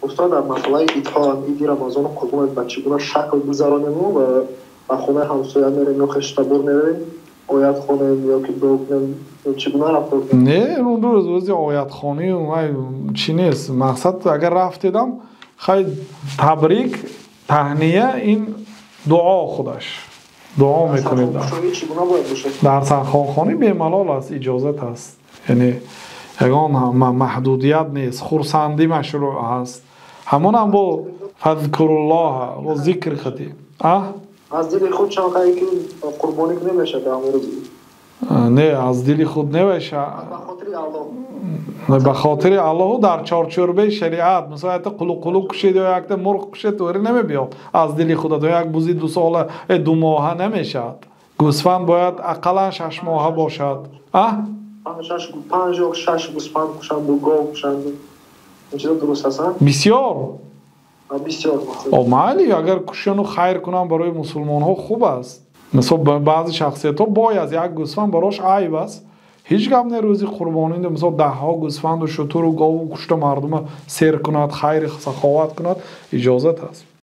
Устод, дар масъалаи идҳо, иди Рамазону қурбон ба чӣ гуна шакл гузаронему ва ба хонаи ҳамсоя мерем ё хештабор меравем, оят хонем ё ки дуо кунем, чӣ гуна рафтор кунем? Не, он рӯз рӯзи оятхонӣ чӣ нест. Мақсад, агар рафтедам, хай, табрик, таҳния, ин дуо худаш дуо мекунед. Чӣ гуна бояд бошад? Дар сархонхонӣ бемалол аст, иҷозат аст, яъне ягон маҳдудият нест, хурсандӣ машрӯъ аст. Ҳамон ҳам бо фазкуруллоҳ, бо зикр хати. Аз дили худ чанд ки қурбонӣ кунем, мешавад дар ҳамон рӯз? Не, аз дили худ намешавад. Ба хотири Аллоҳ. Ба хотири Аллоҳу, дар чорчӯбаи шариат. Мисол, якта қулуқулу кушед ё якта мурғ кушед, тури намебиёд аз дили худат. Ё як бузи дусола, 2 моҳа намешавад. Гӯсфанд бояд ақаллан 6 моҳа бошад. Панҷ ё шаш гӯсфанд кушанду гов кушанду, ин чизо дуруст аст? Бисёр. Бисёр. Майли, агар кушану хайр кунам, барои мусулмонҳо хуб аст. Мисол, баъзе шахсиятҳо бой аст, як гӯсфанд барош айб аст. Ҳеҷ гап не, рӯзи қурбонӣ, мисол, даҳҳо гӯсфанду шутуру гову кушта, мардума сер кунад, хайри саховат кунад, иҷозат аст.